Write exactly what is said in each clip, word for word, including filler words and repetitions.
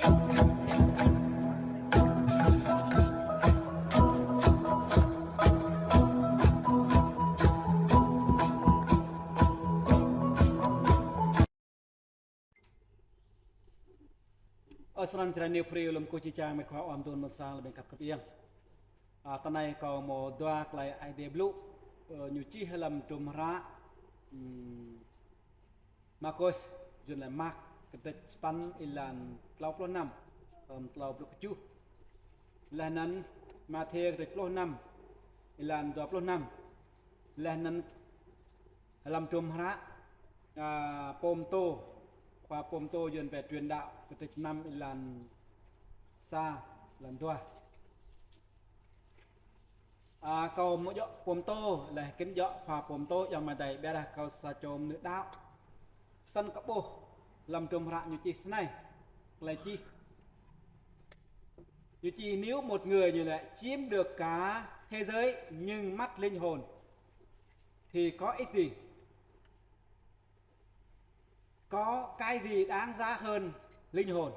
Ơ, srăng črăn ni free lŏm kơ či čang met khua ôm tun mơ̆n sang lŏm khăp kơ piăng. A, tơ anai kâo mơ̆ dua tơlơi Ơi Adai blŭ, ơ, ñu čih lăm hră, ưm, Markôs, Yuan lĕ Mark, kơdrêč sapăn êlan klâo pluh năm, ưm, klâo pluh kjuh. Laih anŭn Mathiơ kơdrêč pluh năm, êlan dua pluh năm. Laih anŭn lăm hră, a, Pô Pơtô, khua Pô Pơtô Yuan pĕ truyền đạo, kơdrêč năm êlan sa, êlan dua. A, kâo mơ̆ djơ̆ Pô Pơtô, laih kơ djơ̆ khua Pô Pơtô, yua mơ̆ dai ƀiă dah kâo sa čô mơnuih đaŏ. Săn kơ ƀuh lăm hră ñu čih snei, tơlơi čih. Ñu čih nếu một người ñu lĕ chiếm được cả thế giới nhưng mất linh hồn thì có ích gì? Có cái gì đáng giá hơn linh hồn?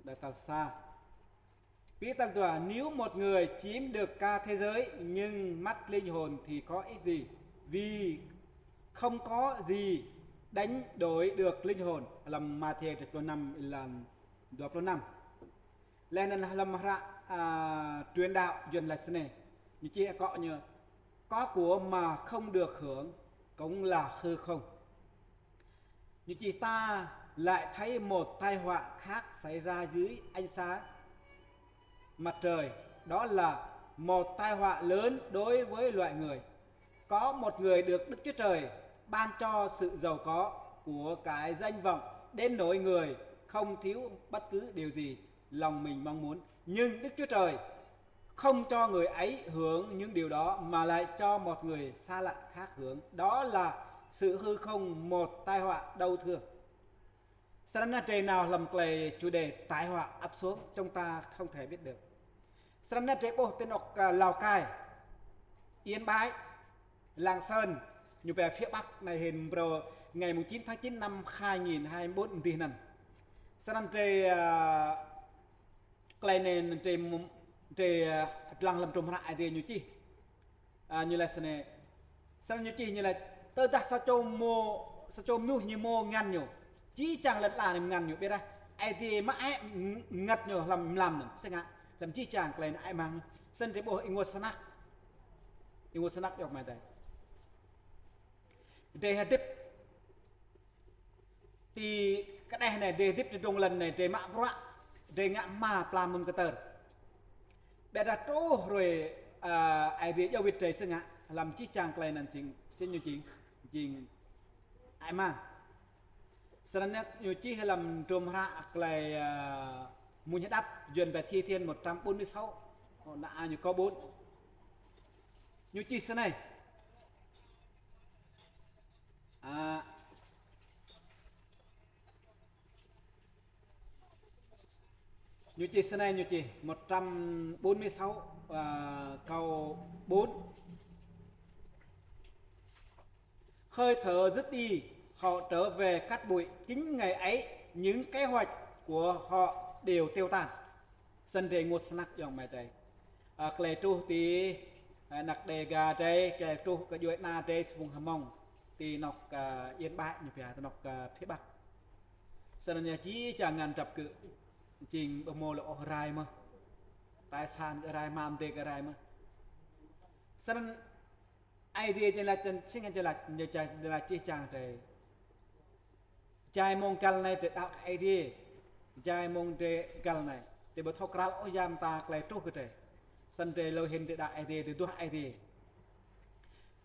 Đa tal sa. Pi tal dua, nếu một người chiếm được cả thế giới nhưng mất linh hồn thì có ích gì? Vì không có gì đánh đổi được linh hồn. Lăm Mathiơ kơdrêč pluh năm êlan dua pluh năm. Laih anŭn lăm hră, a, truyền đạo Yuan laĭ snei. Ñu čih akŏ ñu, có của mà không được hưởng cũng là hư không. Ñu čih ta lại thấy một tai họa khác xảy ra dưới ánh sáng mặt trời. Đó là một tai họa lớn đối với loài người. Có một người được Đức Chúa Trời ban cho sự giàu có của cái danh vọng đến nỗi người không thiếu bất cứ điều gì lòng mình mong muốn. Nhưng Đức Chúa Trời không cho người ấy hưởng những điều đó mà lại cho một người xa lạ khác hưởng. Đó là sự hư không, một tai họa đau thương. Srăng na drơi nao lăm tơlơi chủ đề tai họa ập xuống, chúng ta không thể biết được. Srăng na drơi ƀuh ti anŏ, a, Lào Cai, Yên Bái, Lạng Sơn, ñu pĕ phía Bắc anai hĭn mrô ngày mùng chín tháng chín năm hai nghìn hai mươi bốn mơ̆ng dih anŭn. Srăng drơi, a, tơlơi anai drơi mơ̆, drơi, a, lăng lăm hră Ơi Adai ñu čih. A, ñu laĭ snei. Srăng ñu čih ñu laĭ, tơdah sa čô mơ̆, sa čô mơnuih ñu mơ̆ ngăn ñu. Jih jang lŏn ala anai ngăn ñu, ƀiă dah Ơi Adai mă hĕ ng-, ngăn ñu lăm, lăm anŭn. Sĭt ngă, lăm jih jang tơlơi anai ai mang. Srăng drơi ƀuh ênguôt snăk. Ênguôt snăk yơh mơ̆ dai. Drơi hơdip ti kơđeh anai, drơi hơdip ti drông lŏn anai, drơi mă bruă, drơi ngă hmua pla mơ̆ng kơtơr. Ƀiă dah truh hrơi, a, Ơi Adai djơ̆ wĭt drơi sĭt ngă, lăm jih jang tơlơi anŭn jing, sĭt ñu jing, jing ai mang. Srăng ñu čih lăm hră tơlơi, a, Mơnuih Hơđăp, Yuan pĕ Thi Thiên một trăm bốn mươi sáu, nă a ñu kơ bốn. Ñu čih snei. A, ñu čih snei, ñu čih một trăm bốn mươi sáu, a, câu bốn. Hơi thở dứt đi, họ trở về cát bụi. Chính ngày ấy, những kế hoạch của họ đều tiêu tan. Srăng drơi ênguôt snăk yơh mơ̆ dai. A, tơlơi truh ti, a, anăk Đêga drơi, tơlơi truh kơ djuai ana drơi sa phung hmâo. Ti anŏ, a, Yên Bái ñu pĕ, ti anŏ, a, phía Bắc. Srăng ñu jih jang ngăn drăp kơ jing ƀu hmâo lŏ ôh rai mơ̆n. Tài sản kơ rai, hmua mơdê kơ rai mơ̆n. Srăng Ơi Adai či laĭ, sĭt ngă či laĭ, ñu či laĭ jih jang drơi. Jai mơ̆ng găl anai drơi đaŏ kơ Ơi Adai. Jai mơ̆ng drơi găl anai. Drơi ƀu thâo krăl ôh yam ta tơlơi truh kơ drơi. Srăng drơi lu hĭn drơi đaŏ Ơi Adai, drơi duah Ơi Adai.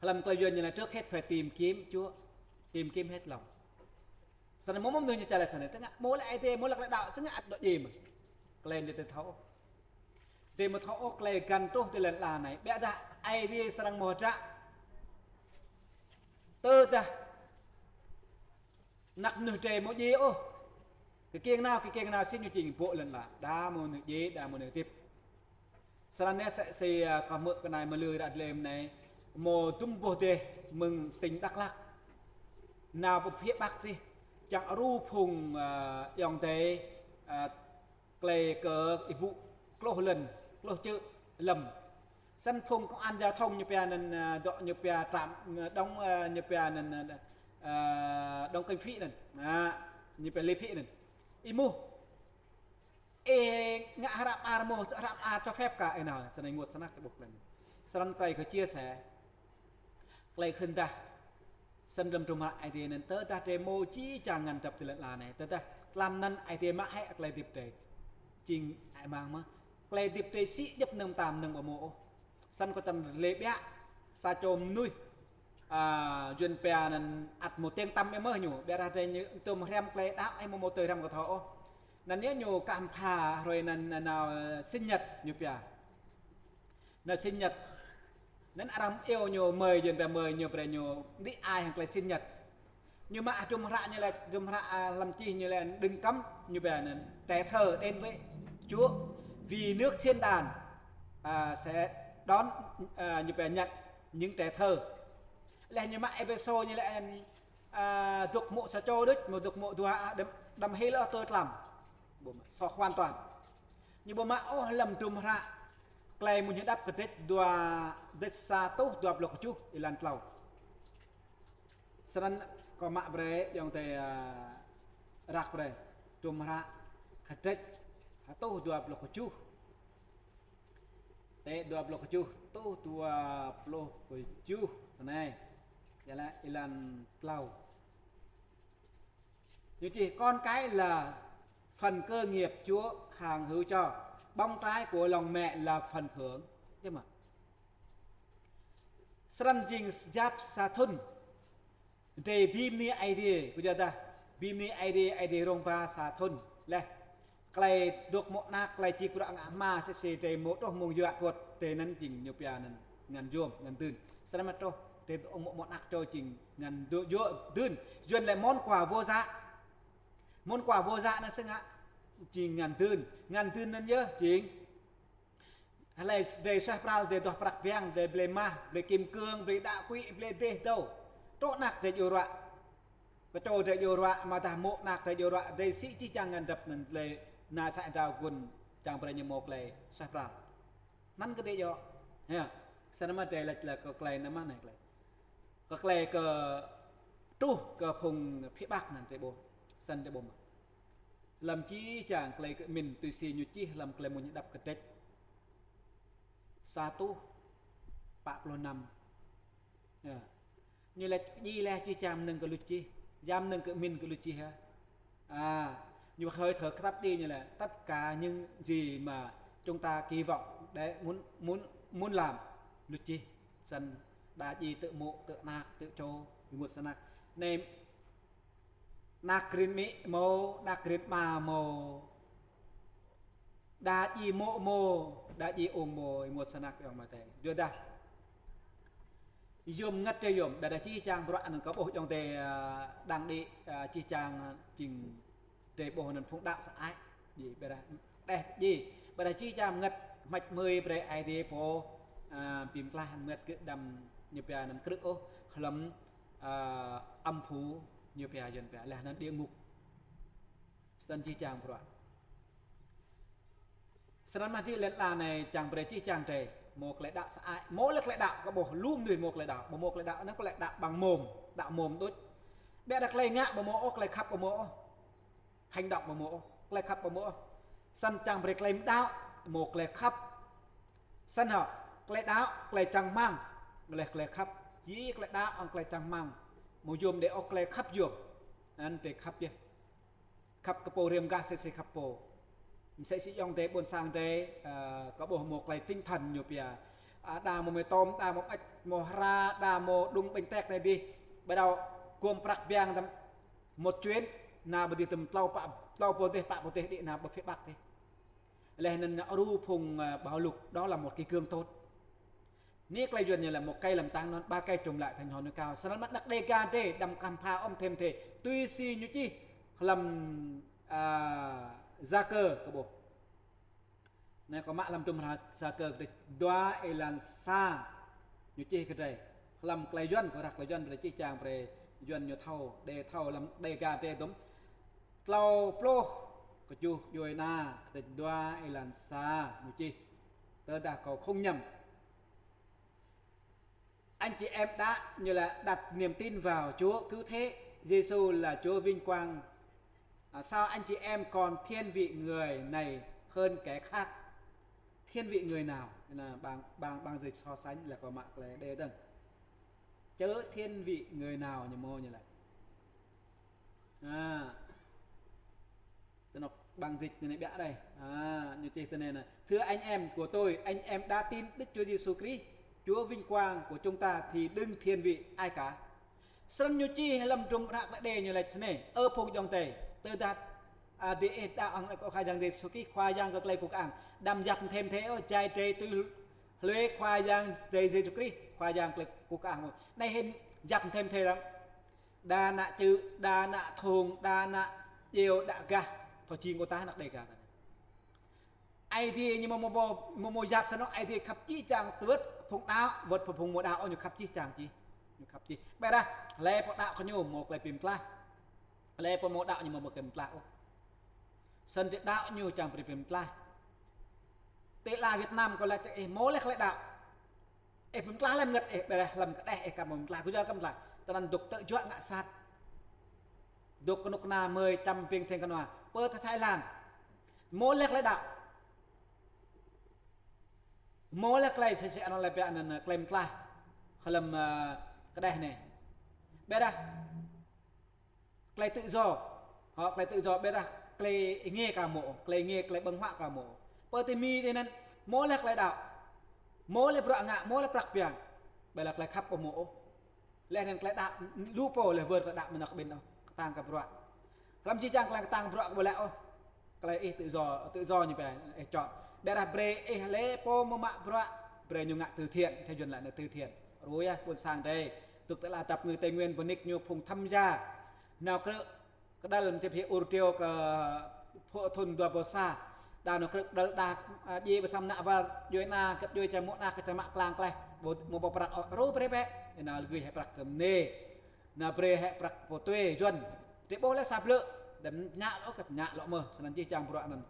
Lăm tơlơi Yuan ñu laĭ trước hết phải tìm kiếm Chúa, tìm kiếm hết lòng. Srăng mơ̆ mơ̆ mơnuih ñu či laĭ srăng anai, tơ ngă mơ̆ lĕ Ơi Adai, mơ̆ lĕ tơlơi đaŏ, sĭt ngă ăt dŏ djai mơ̆n. Tơlơi anai drơi thâo. Drơi ƀu thâo ôh tơlơi găn truh ti lŏn ala anai. Ƀiă dah Ơi Adai srăng mơ̆ hơdră. Tơdah anăk mơnuih drơi mơ̆ djai ôh. Kơ kiăng nao, kơ kiăng nao sĭt ñu jing ƀô̆ lŏn ala. Đa mơnuih djai, đa mơnuih hơdip. Srăng anai sĕ si, a, kơ hmư̆ kơ anai mơlư ră lĕ anai. Mơ̆ dŭm boh dêh mơ̆ng tỉnh Đắk Lắk. Nao pơ phía Bắc dih. Čang aru phung, a, ayŏng adơi, a, Klei kơ ih ƀuh, klôh lŏn, klôh čư̆ lŏm. Snăn phung công an giao thông ñu pia anăn, ơ, dŏ ñu pia trạm, ơ, đóng, ơ, ñu pia anăn, ơ, ơ, đóng kinh phí anăn. Anăn, ñu pia lệ phí anăn. Ih ƀuh. Ih ngă hră mơar mơ̆, hră mơar cho phép kơ ih nao, snăn ih ênguôt snăk ih ƀuh klei anăn. Snăn klei kơ chia sẻ. Klei khĭn dah. Snăn lăm hdruôm hră Aê Diê anăn tơdah drei mâo jih jang ngăn drăp ti lăn ala anei. Tơdah tlam anăn Aê Diê mă hĕ klei hdĭp drei. Jing ai mang mơh. Klei hdĭp drei sĭ djăp mơnơ̆ng mtam mơnơ̆ng ƀu mâo ôh. Snăn kơ tăn lĕ ƀiă. Sa čô mnuih. A, Yuăn pia anăn ăt mâo tiếng tăm ih mơh ñu. Ƀiădah drei ñu tơm hriăm klei đăo ih mâo mâo tơl hriăm kơ thâo ôh. Anăn ñu kah mpha hruê anăn nao, ơ, sinh nhật ñu pia. Nao sinh nhật. Anăn arăng iêu ñu mời, Yuăn pia mời ñu brei ñu đĭ ai hŏng klei sinh nhật. Ñu mă hdruôm hră ñu lĕ, hdruôm hră, a, hlăm čih ñu lĕ đừng cấm ñu pia anăn, trẻ thơ đến với Chúa vì nước thiên đàng, a, sẽ đón, a, ñu pia nhận những trẻ thơ. Leh ñu mă Êphêsô ñu lĕ anăn, a, dôk mơ̆ sa čô đôč, mơ̆ dôk mơ̆ dua, a, đăm, đăm hil ôh tơl tlam. Ƀu mă, soh hoàn toàn. Ñu ƀu mă ôh hlăm hdruôm hră Klei Mmuñ Hơđăp kdrêč dua, kdrêč sa rơtuh dua pluh kjuh, êlan tlâo. Snăn kâo mă brei ayŏng adei, a, răk brei. Hdruôm hră kdrêč sa rơtuh dua pluh kjuh. Tê dua pluh kjuh, rơtuh dua pluh kjuh anei. Yơh lĕ êlan tlâo. Ñu čih con cái là phần cơ nghiệp Chúa hằng hứa cho, bông trái của lòng mẹ là phần thưởng. Thế mà. Snăn jing yap sa thŭn. Drei bi mni Aê Diê, kơ yua dah. Bi mni Aê Diê, Aê Diê rông ba sa thŭn. Leh. Klei dôk mơ̆ anak, klei čih bruă ngă hma, sĭt sĭt drei mơ̆ truh mơ̆ng yua tuăt, drei anăn jing ñu pia anăn ngăn yuôm, ngăn dưn. Snăn mă truh, drei dôk mơ̆ mơ̆ anak čô jing ngăn dôk yua dưn. Yuăn lĕ món quà vô giá. Món quà vô giá anăn si ngă, jing ngăn dưn. Ngăn dưn anăn yơh, jing. Hlei drei suaih pral, drei duah prăk biang, drei blei mah, blei kim cương, blei đa quỹ, blei dêh dâu. Truh anak drei djru ruă. Kơ čô drei djru ruă, amâodah mơ̆ anak drei djru ruă, drei sĭ jih jang ngăn drăp anăn lĕ na sa drao gun čiăng brei ñu mâo klei suaih pral. Anăn kơ drei djru. Hă. Snăn mă drei lač lĕ kơ klei anăn mă anei klei. Kơ klei kơ truh kơ phung phía Bắc anăn drei ƀuh. Snăn drei ƀuh mơh. Hlăm jih jang klei kơ mĭn tui si ñu čih hlăm Klei Mmuñ Hơđăp kdrêč sa rơtuh pă pluh năm. Yơh. Ñu lač djru leh jih jang mơnơ̆ng kơ luč čih, jang mơnơ̆ng kơ mĭn kơ luč čih hă. A, ñu hơi thở khăp đi ñu lĕ, tất cả những gì mà chúng ta kỳ vọng để muốn, muốn, muốn làm, luč čih. Snăn đa djru tơ mơ̆, tơ anak, tơ čô, ênguôt snăk. Anei anak rĭm amĭ mâo, anak rĭm ama mâo. Đa djru mơ̆ mâo, đa djru ung mâo, ênguôt snăk ayŏng amai adei. Yua dah. Yuôm ngăt drei yuôm, ƀiădah jih jang bruă anăn kâo ƀuh ayŏng adei, a, đang đĭ, a, jih jang jing drei ƀuh anăn phung đăo sơăi. Djru ƀiădah, đeh djru. Ƀiădah jih jang ngăt hmač hmưi brei Aê Diê pô, a, bi mtlaih ngăt kơ đăm ñu pia anăn krư̆ ôh, hlăm, a, âm phủ ñu pia Yuăn pia, leh anăn địa ngục. Snăn jih jang bruă. Snăn mă dih lăn ala anei čiăng brei jih jang drei. Mâo klei đăo sơăi. Mâo lĕ klei đăo, kơ ƀuh lu mnuih mâo klei đăo. Ƀu mâo klei đăo, anăn klei đăo ƀăng mông. Đăo mông đôč. Ƀiădah klei ngă ƀu mâo ôh, klei khăp ƀu mâo ôh. Hành động ƀu mâo ôh, klei khăp ƀu mâo ôh. Snăn čiăng brei klei mđăo, mâo klei khăp. Snăn hŏ, klei đăo, klei čang hmăng. Leh klei khăp. Jih klei đăo, hŏng klei čang hmăng. Mâo yuôm đei ôh klei khăp yuôm. Anăn drei khăp yơh. Khăp kơ pô rĭm gah sĭ sĭ khăp pô. Msĕ si ayŏng adei ƀuôn sang drei, ơ, kơ ƀuh mâo klei tinh thần ñu pia. A, đa mâo mì tôm, đa mâo mơ̆, mâo hra, đa mâo đŭng ƀañ tét anei dih. Ƀiădah gum prăk biang tăm một chuyến, nao ƀơ dih tăm tlâo pă, tlâo pô dêh, pă pô dêh đĭ nao ƀơ phía Bắc dih. Leh anăn ru phung, ơ, bão lụt, đó là một cái gương tốt. Anei klei Yuăn ñu lĕ một cây làm táng non, ba cây trồng lại thành hòn núi cao. Snăn mă anak Đêga drei, đăm kăm pha ôm thêm thê. Tui si ñu čih hlăm, a, Gia Cơ kơ ƀuh. Anei kâo mă hlăm hdruôm hră Gia Cơ kdrêč dua êlan sa ñu čih kơ drei. Hlăm klei Yuăn, kơ răk klei Yuăn brei čih čiăng brei Yuăn ñu thâo, drei thâo hlăm Đêga drei dŭm. Tlâo pluh kơjuh djuai ania, kơtĕč dua, êlan sa, ñu čih. Tơdah kâo không nhầm, anh chị em đã, như là, đặt niềm tin vào Chúa Cứu Thế Giêsu là Chúa vinh quang. À, sao anh chị em còn thiên vị người này hơn kẻ khác? Thiên vị người nào? Là bằng, bằng, bằng dịch so sánh là có mạng lưới đê tăng. Chớ thiên vị người nào, ñu mơ̆ ñu laĭ. À. Tơ anŏ bằng dịch anai biă đơi. À, ñu čih tơ anai nă: Thưa anh em của tôi, anh em đã tin Đức Chúa Giêsu Krist, Chúa vinh quang của chúng ta thì đừng thiên vị ai cả. Snăn ñu čih hlăm hdruôm hră tơlơi đe ñu laĭ snei: Ơ phung ayŏng adơi, tơdah, à, dih ih đaŏ hăng Khua Yang Yêsu Krist, Khua Yang kơ tơlơi kơkuh kơang, đăm yap mơ̆n thim thê ôh, jai drơi tui hlue Khua Yang drơi Yêsu Krist, Khua Yang tơlơi kơkuh kơang mơ̆n. Anai hĭn yap mơ̆n thim thê lăm. Đa nă čư̆, đa nă thong, đa nă djeo, đa gah, thâo jing kơ ta anăk Đêga ta. Aê Diê ñu mơ̆, mơ̆, mơ̆, mơ̆ yap snăn, Aê Diê khăp jih jang tơwơ̆t phung đaŏ, wơ̆t phung, phung ƀu đaŏ, ñu khăp jih jang jih. Ñu khăp jih. Ƀiădah, hlơi pô đaŏ kơ ñu mơ̆ tơlơi bi mơtlaih. Hlơi pô mơ̆ đaŏ ñu mơ̆ mơ̆ tơlơi bi mơtlaih ôh. Snăn drơi đaŏ ñu čang brơi bi mơtlaih. Ti ala Việt Nam kâo laĭ kơ ih mơ̆ lĕ tơlơi đaŏ. Ih bi mơtlaih lăm ngăt ih, ƀiădah hlăm kơđeh ih kăm mơ̆ mơtlaih, kơ jua kăm mơtlaih. Tơnăn dŏ tơjuă ngă sat. Dŏ kơnuk kơna mơi čăm ƀing theng kơnua. Pơ tơ Thái Lan. Mơ̆ lĕ tơlơi đaŏ. Mơ̆ lĕ tơlơi sĕ sĕ anăn lĕ biă anăn tơlơi mơtlaih. Hlăm, ơ, kơđeh anai. Ƀiădah. Tơlơi tự do. Hŏ, tơlơi tự do, ƀiădah tơlơi êngiê ka mơ̆, tơlơi êngiê, tơlơi ƀơ̆ng huă ka mơ̆. Pơ ti Mi ti anăn, mơ̆ lĕ tơlơi đaŏ. Mơ̆ lĕ bruă ngă, mơ̆ lĕ prăk piang. Ƀiădah tơlơi khăp ƀu mơ̆ ôh. Leh anăn tơlơi đaŏ, lu pô leh wơr tơlơi đaŏ mơnăk ƀĭn ôh, kơtang kơ bruă. Hlăm jih jang tơlơi kơtang bruă ƀu lĕ ôh. Tơlơi ih tự do, tự do ñu pia ih chọn. Ƀiădah brơi ih lĕ pô mơ̆ mă bruă, brơi ñu ngă từ thiện, thâo Yuăn laĭ anai từ thiện. Ruai yơh, ƀuôn sang drơi. Dŏ ti ala dap ngư Tây Nguyên, bơnik ñu phung tham gia. Nao krư̆ kơđăl mơ̆ng čep hĭ ur triô kơ phŭ thŭn dua ƀô̆ sa. Đa nao krư̆ kơđăl đa, a, djai ƀơi sang anăp war, djuai ania, găp djuai čang mŏ anak, čang mă klang kleh. Ƀu, mơ̆ ƀu prăk ôh, ruai brơi bĕ. Nao gưi hĕ prăk kơ mơnê. Nao brơi hĕ prăk pô tue Yuăn. Drơi ƀuh lĕ sa blư̆. Đăm ñă lŏ ôh, kơ ñă lŏ mơ̆. Snăn jih jang bruă anăn.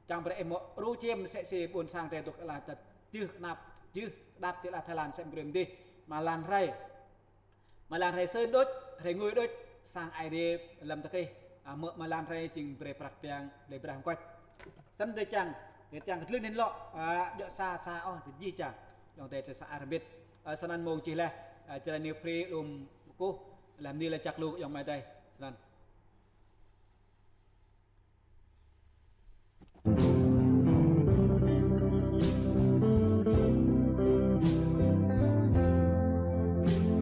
Čang brơi ih mơ̆ ruai čiêm sĕ sĕ ƀuôn sang drơi dŏ ti ala tơt jưh kơnăp, jưh kơdăp ti ala Thái Lan sĕ brơi mơdih. Mă lan hrơi. Mă lan hrơi sơ̆ đôč, hrơi ngui đôč, sang Aê Diê lăm tơkrih. A, mơ̆ mă lan hrơi jing brơi prăk piang, lĕ brah mơkuač. Snăn drơi čang, drơi čang kơ tlưn hĭn lŏ, a, djŏ sa, sa ôh, drơi jih čang. Ayŏng adơi drơi sa ar hơbĭt. A, snăn mông čih leh, a, čơrăn niu phri lum kuh, lăm ni lĕ čăk lu ayŏng amai adơi. Snăn.